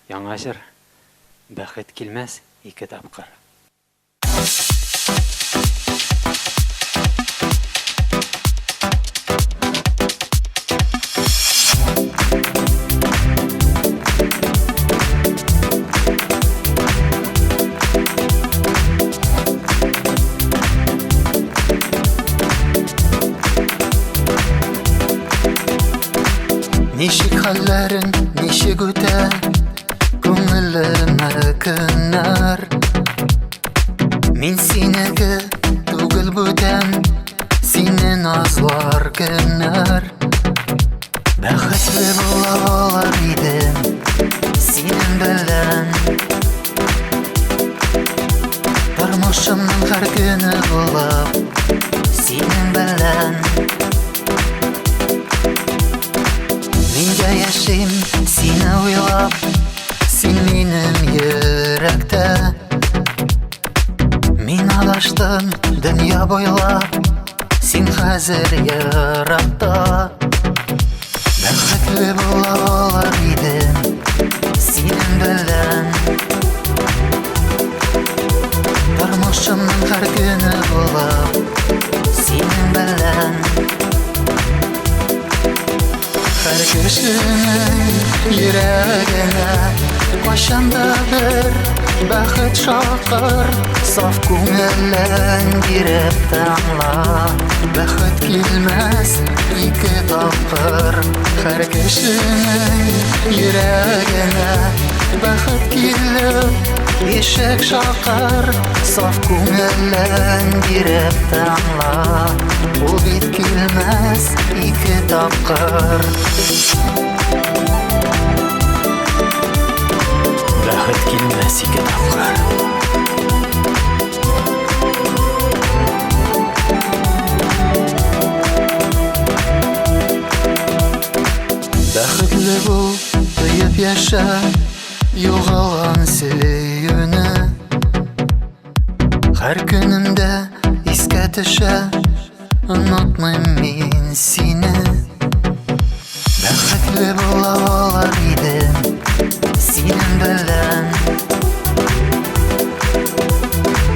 Яңа җыр Бәхет килмәс ике тапкыр. Ничек хәлләрең, ничек үтә Күңеллеме көннәр? Мин синеке түгел бүтән, Сине назлар көннәр. Бәхетле була алыр идем Синең белән. Тормышымның һәр көне булып Синең белән. Мин дә яшим сине уйлап, Син минем йөрәктә. Мин адаштым дөнья буйлап, Син хәзер еракта. Бәхетле була алыр идем Синең белән. Тормышымның һәр көне булып Синең белән. Һәр кешенең йөрәгенә кайчан да бер бәхет шакыр. Саф күңелен биреп тыңла, Бәхет килмәс ике тапкыр. Һәр кешенең йөрәгенә бәхет килеп ишек шакыр. Саф күңелен биреп тыңла, Ул бит килмәс ике тапкыр. Бәхет килмәс ике тапкыр. Бәхетле бул, тоеп яшә, югалган сөюне. Һәр көнемдә искә төшә, онытмыйм мин сине. Бәхетле була алыр идем синең белән.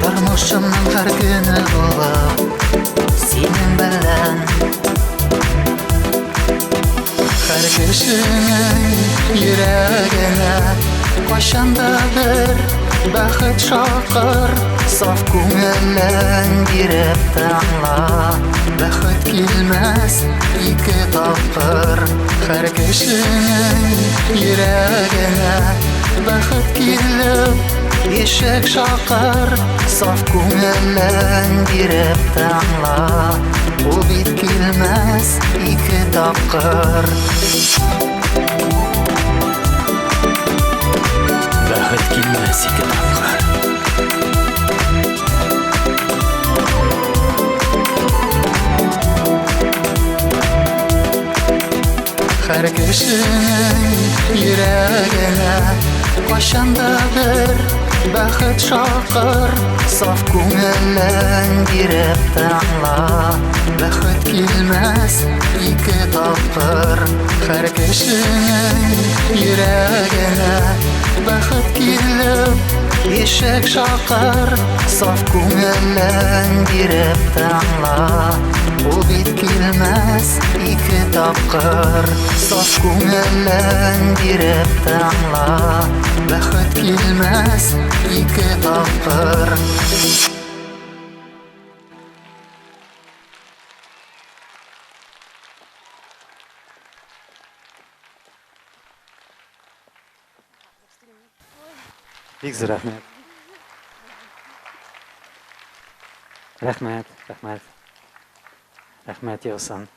Тормышымның һәр көне булып синең белән. Һәр кешенең йөрәгенә кайчан да бер бәхет шакыр. Саф күңелен биреп тыңла, Бәхет килмәс ике тапкыр. Һәр кешенең йөрәгенә бәхет килеп ишек шакыр. Саф күңелен биреп тыңла, Ул бит килмәс ике тапкыр. Бәхет килмәс ике тапкыр. Һәр кешенең йөрәгенә кайчан да бер бәхет шакыр. Саф күңелен биреп тыңла, Бәхет килмәс ике тапкыр. Һәр кешенең йөрәгенә бәхет килеп ишек шакыр. Саф күңелен биреп тыңла, Ул бит килмәс ике тапкыр. Саф күңелен биреп тыңла, Бәхет килмәс ике тапкыр. Бик зур рәхмәт. Рәхмәт, рәхмәт. Рәхмәт яусын.